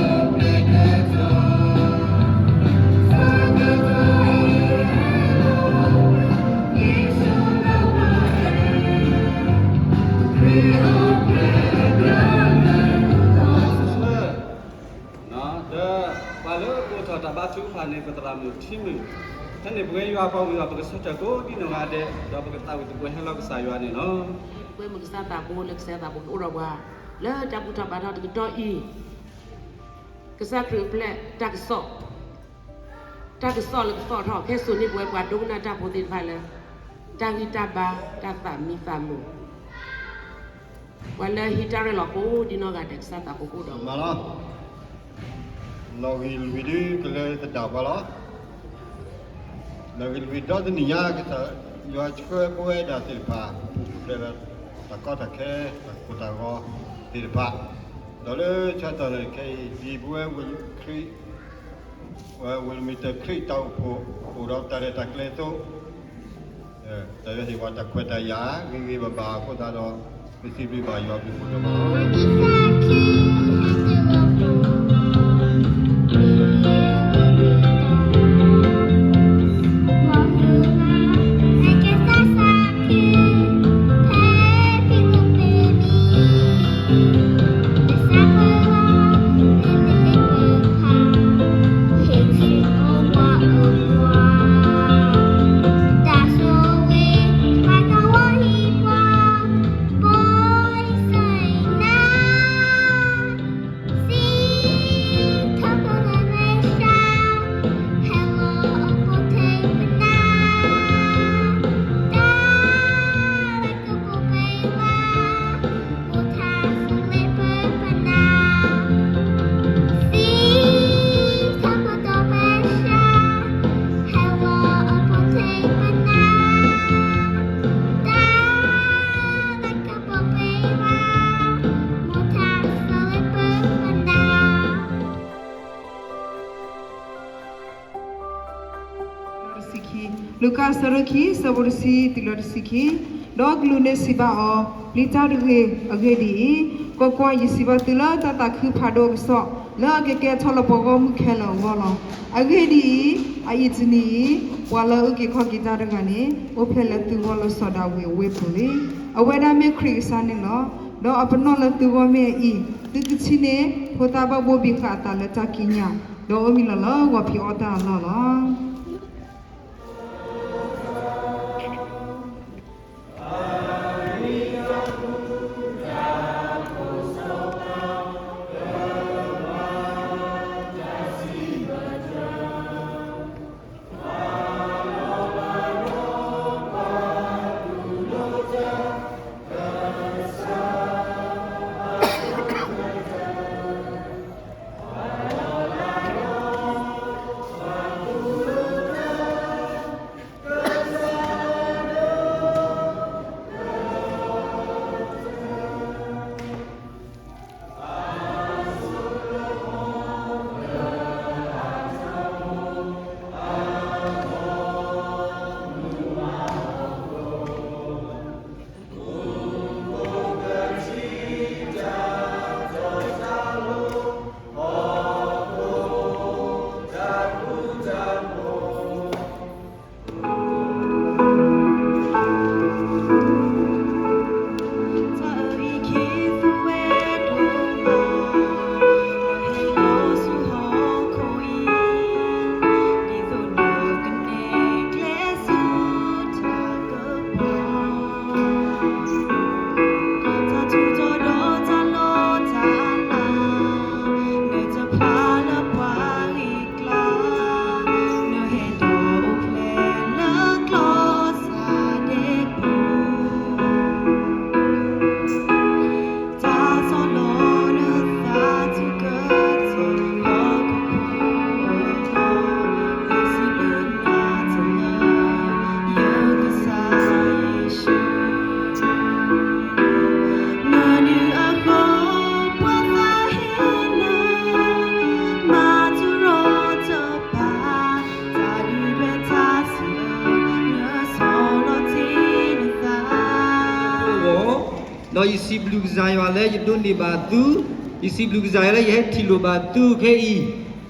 ဒီးပှၤလၢအအိၣ်ထီၣ်တၢ်ဘါထုကဖၣ်န့ၣ် ပသရၣ်မုၣ်ထံမုၣ်, ဖဲန့ၣ်ပဝဲယွၤပှၤဝံၤအီၤ ပကဆၢထၢၣ်ကိးဒ်နီၢ်ဂၤဒဲး ဒီးပကသးဝံၣ်သပှၢ်ဟဲလီၤကစၢ်ယွၤန့ၣ်လီၤ. ပဝဲမုၢ်ကစၢ်သးဘိလၢကစၢ်သးဘိကအိၣ်ဒီးပှၤ လၢတၢ်ဘူၣ်ထီၣ်ဘါထီၣ်တကတီၢ်အံၤ ကစၢ်ခရံာ်အိၣ်ဖျဲၣ်တၢ်ကစီၣ်, တၢ်ကစီၣ်လၢကသီၣ်ထီၣ် ကဟဲစိာ်န့ၢ်ပဝဲပှၤဒိကနၣ်တၢ်ဖိသ့ၣ်တဖၣ်လၢ တၢ်ဂံၢ်တၢ်ဘါ တၢ်သးမံသးမိၢ်, ပှၤလၢဟံးတၢ်ရဲၣ်လီၤကိးဒ်နီၢ်ဂၤဒဲး ကစၢ်သးဘိကအိၣ်ဒီးမးလီၤ. နီၣ်ဂံၢ်လွံၢ်ဒုကလၢသဒၣ်ပှၤလီၤ. နီၣ်ဂံၢ်လွံၢ်ဒီတနံၣ်ညါ ကစၢ်ယွၤဆှၢပဝဲဒၣ်သ့ၣ်တဖၣ် ပူၤဖျဲးလၢ တၢ်ကီတၢ်ခဲ တၢ်ကိၢ်တၢ်ဂီၤသ့ၣ်တဖၣ်, ဒီးလၢဆၢကတီၢ်ခဲအံၤ ဒ်ပဝဲဝ့ၢ်ခရံာ် ဝ့ၢ်မ့ၢ်တၢ်ခရံာ်တၢ်အိၣ်ဖှိၣ် အိၣ်ဒီးတၢ်ရဲၣ်တၢ်ကျဲၤအသိး တၢ်ယွၤဟ့ၣ်ဝဲတၢ်ခွဲးတၢ်ယာ် ဂ့ၤဂ့ၤဘၣ်ဘၣ်အဃိသတးဒီး ပစံးဘျုးဘၣ်ယွၤဘျုးဖှိၣ်ဒိၣ်မးလီၤ.လူၤကၣ်အဆၢဒိၣ်ခံ အဆၢဖိတဆံတုၤလၢတဆံခံ, ဒီးကလူးန့ၣ်စံးဘၣ်အီၤ, ပျံၤတၢ်တဂ့ၤ, အဂ့ၢ်ဒ်အံၤ, ကွၢ်ကွၢ်, ယစံးဘၣ်သုလၢတၢ်သးခုဖးဒိၣ်အကစီၣ် လၢအကကဲထီၣ်လၢပှၤဂီၢ်မုၢ်ခဲလၢာ်အဂီၢ်လီၤ. အဂ့ၢ်ဒ်အံၤ, အအံၤတနံၤအံၤ, ပှၤလၢအအုၣ်က့ၤခီၣ်က့ၤတၢ်တဂၤန့ၣ် အိၣ်ဖျဲၣ်လၢသုဂီၢ်လၢစီၤဒၤဝံးအဝ့ၢ်ပူၤလံ. အဝဲဒၣ်မ့ၢ်ခရံာ်ကစၢ်န့ၣ်လီၤ. ဒီးအပနီၣ်လၢသုဂီၢ်မ့ၢ်အအံၤ, သုကထံၣ်န့ၢ်ဖိသၣ်ဘၣ်ဘိဘံဃာ်အသးလၢတၢ်ကံးညာ်, ဒီးအီမံၤလီၤလၢဂီၤဖံးအီၣ်တၢ်အလီၢ်လီၤ. ဒီးယစံးဘျုးကစၢ်ယွၤလၢယဒိးန့ၢ်ဘၣ်သု ယစံးဘျုးကစၢ်ယွၤလၢယဟဲထံၣ်လိာ်ဘၣ်သုခဲအံ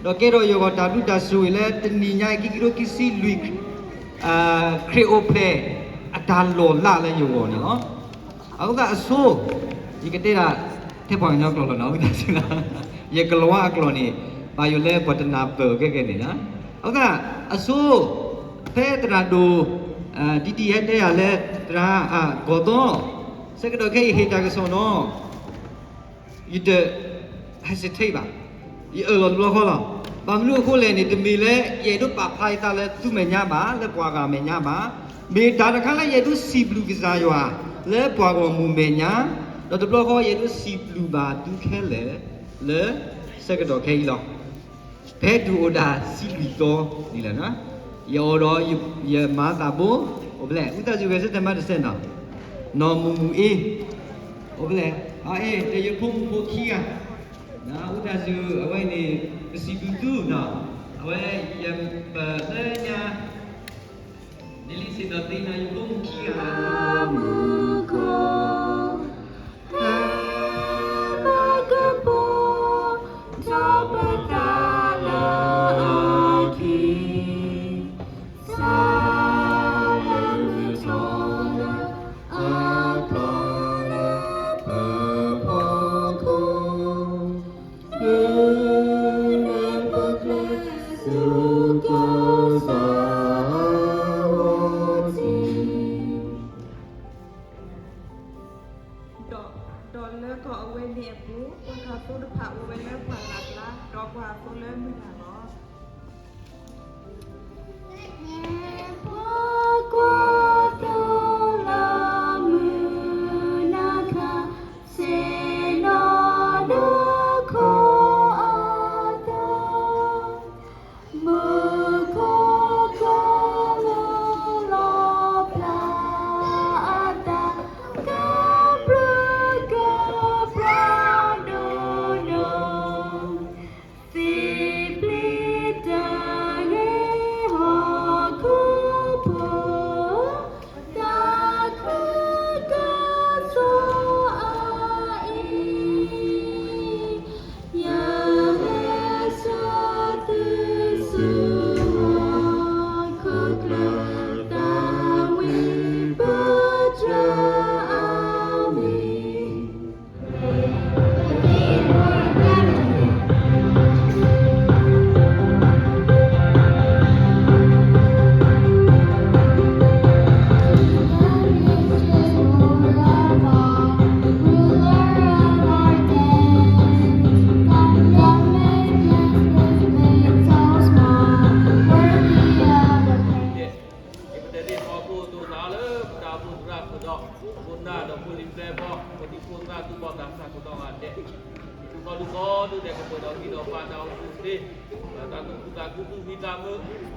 ၤ, ဒီးကဲထီၣ်ယဂီၢ်တၢ်ဘျုးတၢ်ဆိၣ်ဂ့ၤလၢတနံၤညါအံၤ ခံကထိခံဆံလွံၢ် ခရံာ်အိၣ်ဖျဲၣ်အတၢ်လီၤလးလၢယဂီၢ်န့ၣ်လီၤ. အဃိသတးအဆိ, ယကတဲဒၣ်ထဲပှၤကညီကျိာ်လီၤနီၤ, အဝံသးစူၤ, ယကလၤဝါအကျိာ်န့ၣ် ဘၣ်ယိၣ်လၢပှၤတနၢ်ပၢၢ်အီၤခဲကဲန့ၣ်, အဃိသတးအဆိ, ဖဲသရၣ်ဒိၣ် ဒ်တံၢ်ဟဲတဲယၤလၢ သရၣ် ကီၢ်သီ, ဆၢကတီၢ်ခဲအံၤဟ့ၣ်တၢ်ကစီၣ်နီၤ ယတ hesitate ဘၣ်, ယအၢၣ်လီၤတဘျီဃီလီၤ. ဘၣ်မနုၤအဃိလဲၣ်န့ၣ် တမ့ၢ်လၢယအဲၣ်ဒိးပာ်ဖျါယသးလၢသုမဲာ်ညါဘၣ်, လၢပှၤဂၤမဲာ်ညါဘၣ်, မ့ၢ်တၢ်တခါလၢယအဲၣ်ဒိးစံးဘျုးကစၢ်ယွၤ လၢပှၤဂီၢ်မုၢ်မဲာ်ညါ, ဒီးတဘျီဃီယအဲၣ်ဒိးစံးဘျုးဘၣ်သုခဲလၢာ် လၢဆၢကတီၢ်ခဲအံၤလီၤ. ဖဲဒုးအိၣ်ဒၣ်ဆံလွံၢ်သီန့ၣ်လီၤ. ယအိၣ်ဒီးယမၤသးဘိ, အိၣ်ဖဲလဲၣ်, ဝံသးစူၤဂဲၤဆၢထၢၣ်မၤတစဲးနီၤ, နီၢ်မုၢ်မုၢ်အ့, အိၣ်ဖဲလဲၣ်, အအ့ ဒီးယဖိမုၣ်ဖိခံဂၤ, ဝံသးစူၤအဝဲန့ၣ် ပစံးဘျုးသုနီၤ, အဝဲယပလၢညါ ဒ်လံစ့ၢ်ကီးသ့နီၤ ယဖိမုၣ်ခံဂၤ မူခိၣ် ဟဲဘၣ်ကပီၤ ဒီးပတၢ်လၢအခံ, ဆါလၢမုၢ်ထီၣ်လၢအပျီလၢပဖီခိၣ်, ဒုးနဲၣ်ပကျဲဆူကီၢ်စီၤအဝီၢ်ထံ ဒီးလၢကီၢ်အဝဲန့ၣ်အပူၤ ပှၤဃၣ်သိတဖၣ်အိၣ်ဝဲလၢပှၢ်လၢ်ကျါ, ဒီးပှၤဃၣ်သိလၢမုၢ်လၢ်လီၤ. ပှၤကွၢ်သိလၢမုၢ်နၤခါ, ဆ့ၣ်နီၤဒိခိၣ်အသီ မူခိၣ်ကမူလီၤဖျါ အသးကပြုၢ်ကပြီၤဒိၣ်ဒိၣ်, သ့ၣ်ပျံၤတၢ်ဂ့ၤဟီၣ်ခိၣ်ဖိ တၢ်ခုၣ်ကစီၣ်အအံၤ, ယဟဲဆှၢသုဆူဟီၣ်ခိၣ်ချၢ သးဝံၣ်ပတြၢၤအမံၤ ယပတဲန့ၢ်အီၤအဖိအသိးသးလၢ ပတၢ်အိၣ်ဖှိၣ်သရၣ်အသိးဒီး ခိၣ်နၢ်ဒီး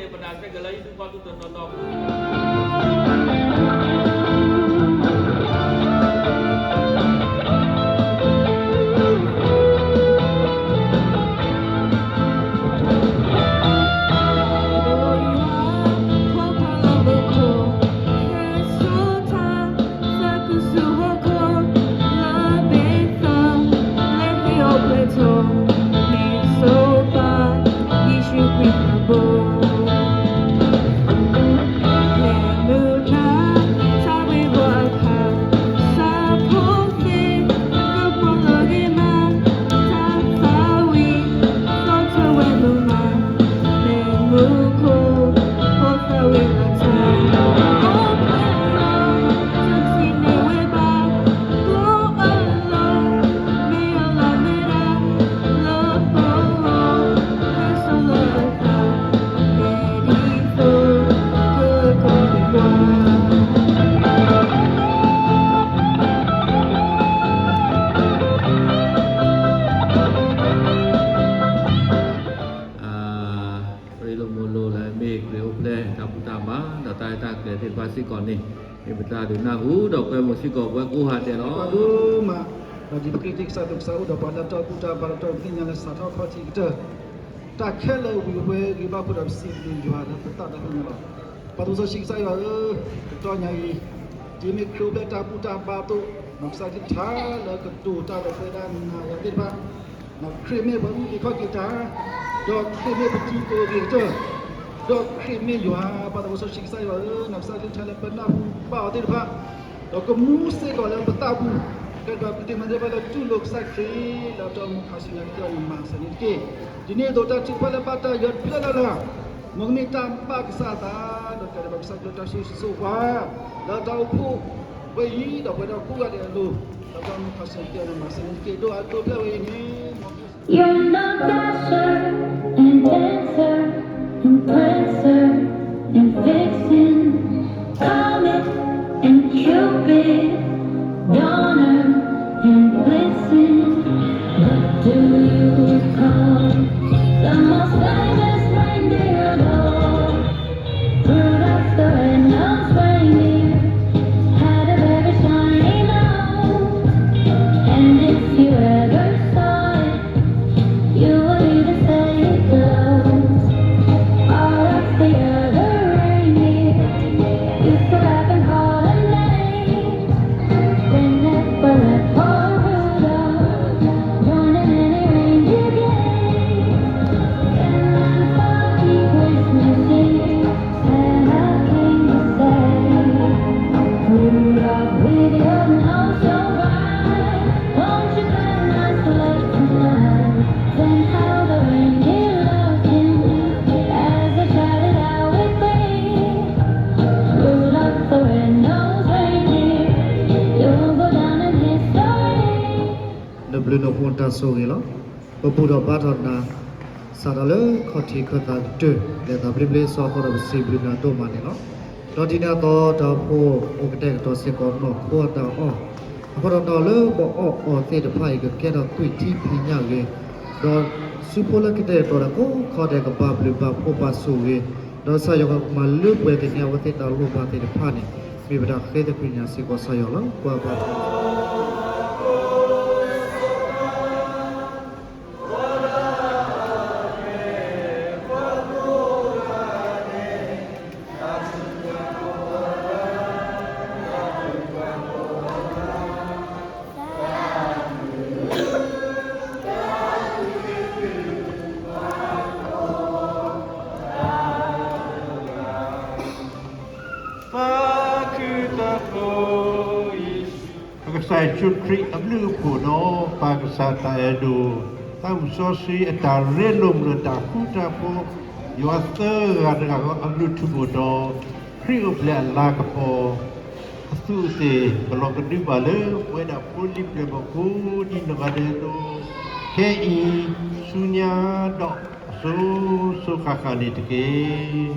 ဖိလံၤပျဲၢ်ဘီၣ် ပဒံဖိသၣ်သူၣ်ဘီၣ်သးစၢ်ကတီၢ်ဂၤဒဲး, သုးကီၢ်ဒူကီၢ်ဒိၣ်ဒဲး ကပှဲၤဒီးဂံၢ်ဒီးဘါတၢ်အိၣ်ဆူၣ်အိၣ်ချ့, တၢ်သူၣ်ခုသးခုသူၣ်မံသးမုာ်, ပှၤသ့ၣ်သ့ၣ်န့ၣ် ပတၢ်ဆၢက့ၤလၢဟံၣ်ဖိဃီဖိတနီၤနီၤ ရ့လိာ်မုာ်လိာ်လၢမ့ၢ်ခရံာ်အိၣ်ဖျဲၣ်တၢ်ဘူၣ်တၢ်ဘါ ဒီးတၢ်အဲၣ်တၢ်ကျဲၤသ့ၣ်တဖၣ်စ့ၢ်ကီးန့ၣ် မ့ၢ်ပတၢ်ဒုးနၢ်ဟူဒီးကွဲမုာ်စ့ၢ်ကီးပဝဲကိးဂၤဒဲးလီၤ. ပှၤဒိၣ်မး, ဒီးဒ်ပကြၢးတ့ကစၢ်ဒိၣ်ကစၢ်အိၣ်ဒီးပှၤလၢတၢ်ဘူၣ်တၢ်ဘါဒီးတၢ်သ့ၣ်ညါလၢစးထီၣ်ခီၣ်ထံးကတၢၢ် တၢ်ခဲလၢာ်ဝံၤဝဲဂ့ၤဘၣ်ဖှိၣ်ဒီးပစံးဘျုးယွၤလၢပသးဒီဖျၢၣ်ညါလီၤ. ပှၤသးစီဆှံကစၢ်ယွၤဧၢ, တတီၢ်ညါအံၤ, ဒ်မ့ၢ်ခရံာ်အိၣ်ဖျဲၣ်တၢ်ဘူၣ်တၢ်ဘါအသိး နီၢ်ကစၢ်ကလုၢ်ကထါလၢကတိၤတၢ်လၢပဝဲဒၣ်နၤယၤသ့ၣ်တဖၣ်, နီၢ်ခရံာ်မ့ၢ်ပှၤအုၣ်က့ၤခီၣ်က့ၤတၢ်, ဒီးခရံာ်မ့ၢ်ပထံဖိက့ၤကတၢၢ်, ဒီးခရံာ်မ့ၢ်ယွၤ, ပၢ်သးစီဆှံကစၢ်ယွၤဧၢ, နီၢ်ကစၢ်ကလုၢ်ကထါလၢပနၢ်ဟူဘၣ်အီၤသ့ၣ်တဖၣ်, ဒီးကမူစ့ၢ်ကီးလၢပသးပူၤ, ကဲဒီးပတမ့ၢ်သ့ၣ်တဖၣ်လၢတူၢ်လိာ်ကစၢ်ခရံာ် လၢတၢ်အိၣ်မူခါဆူညါကတၢၢ်န့ၣ်မၤစၢၤန့ၣ်တက့ၢ်. ဒ်န့ၣ်အသိးတၢ်ထုကဖၣ်လၢဘၣ်တၢ်ယွၤတဖျၢၣ်လၢ်လၢ် မ်ကမ့ၢ်တၢ်ဘၣ်ကစၢ်အသး, ဒီးကဲဒီးပကစၢ်ကလုၢ်တၢ်ဆိၣ်ဂ့ၤဆိၣ်ဝါ လၢတၢ်အိၣ်ဖှိၣ်ဝဲအံၤ ဒီးပဝဲဒၣ်ကိးဂၤဒဲးအလိၤ, ဒီးတၢ်အိၣ်မူခါဆူညါကတၢၢ်န့ၣ်မၤစၢၤန့ၣ်တက့ၢ်. ဒီးအဒိးဖျၢၣ်ဝဲအံၤန့ၣ် You're my dasher and dancer and prancer and vixen, comet and cupid, Donner and Blitzen. But do you recall the most famous reindeer of all? Rudolph the red-nosed reindeer had a very shiny nose, and if you ever saw it, you would even say it glows. All of the other reindeer used to laugh and call him names. They never let poor Rudolph join in any reindeer games. Then one foggy Christmas Eve, Santa came to say, Rudolph, with your nose so bright, won't you come my sleigh tonight? Then how the reindeer loved him as they shouted out with glee, Rudolph the red-nosed reindeer, you'll go down in history. နဘျုးနဖှိၣ်တၢ်ဆိၣ်ဂ့ၤလီၤ. ပဘူၣ်ထီၣ်ဘါထီၣ်နၤ စးထီၣ်လၢခီၣ်ထံးခၢၣ်သးကတၢၢ် လဲၤသးဘျ့ဘျ့စီၤဃီဒီး ပစံးဘျုးနၤဒိၣ်မးန့ၣ်လီၤ. ဒီးဒ်န့ၣ်အသိး တၢ်အိၣ်ဖှိၣ်အိၣ်ကတဲာ်ကတီၤစ့ၢ်ကီးနီၢ်ခိအတၢ်အီၣ်, အဃိဒီးတၢ်အီၣ်လၢပအီၣ်အီၤသ့ၣ်တဖၣ်အံၤ ကကဲထီၣ်သွံၣ်ထံဖံးညၣ်ဂ့ၤ, ဒီးစုဖိလၢကတဲာ်ကတီၤဒီးကိးခီဒဲး ကဘၣ်ဘျုးဘၣ်ဖှိၣ်ဘၣ်ဆိၣ်ဂ့ၤ, ဒီးကစၢ်ယွၤကမၤလၢပှဲၤကန့ၢ်အဝဲသ့ၣ်တၢ်လိၣ်ဘၣ်သ့ၣ်တဖၣ်န့ၣ် မ့ၢ်ပတၢ်ဃ့သကွံာ်ညါစ့ၢ်ကီး ကစၢ်ယွၤလီၤ. ကွၢ်ဘၣ် ပကစၢ်ယ့ၣ်ၡူးခရံာ်အဘျုးအဖှိၣ်ဒီး ပၢ်ကစၢ်တၢ်အဲၣ်ဒိၣ် သးမုၢ်စီဆှံအတၢ်ရ့လိာ်မုာ်ဒီးတၢ်ဃူတၢ်ဖိး, ယွၤသၢဂၤတဂၤအဘျုးထူးဖှိၣ်ဒီး ခရံာ်အိၣ်ဖျဲၣ်အလၤကပီၤ အသူးအသ့ၣ် ကလီၤကဒုဘၣ်လၢပဝဲဒၣ်ဖိလံၤပျဲၢ်ဘီၣ်ကိးဒံနီၢ်ဂၤဒဲးအသိး, ခဲအံၤ ဆူညါဒီးအစိၤစိၤဃၣ်ဃၣ်န့ၣ်တက့ၢ်.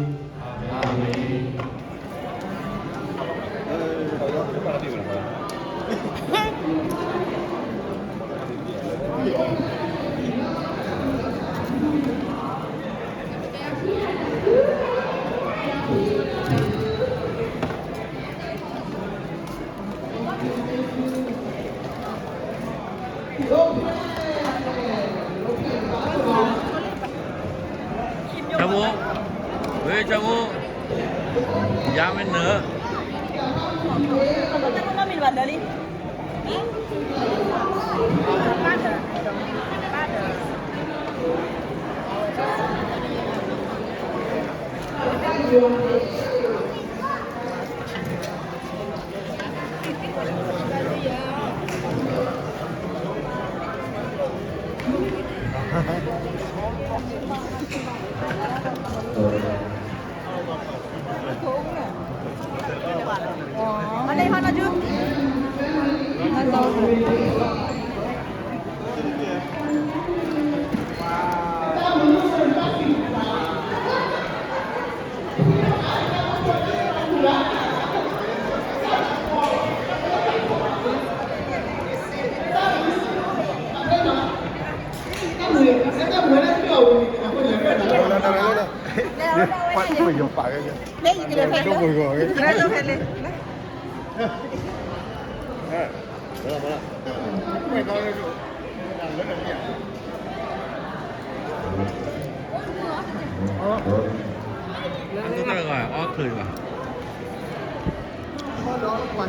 အၤမ့ၣ်. ဆၢ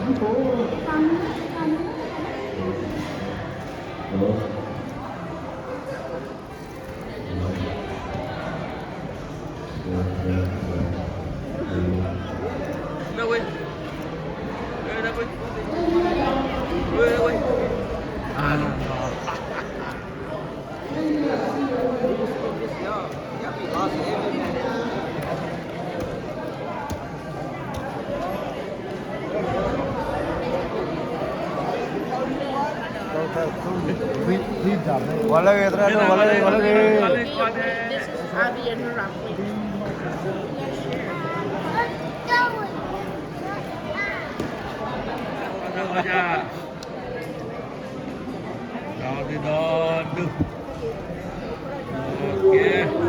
မူ, ဝဲဆၢမူ, ယါမ့ၢ်နၢၤ အီၣ်ချၢဘၣ်. ဝဲလၢဂ့ၤ သရၣ်ဒိၣ် ဝဲလၢဂ့ၤ ဝဲလၢဂ့ၤ.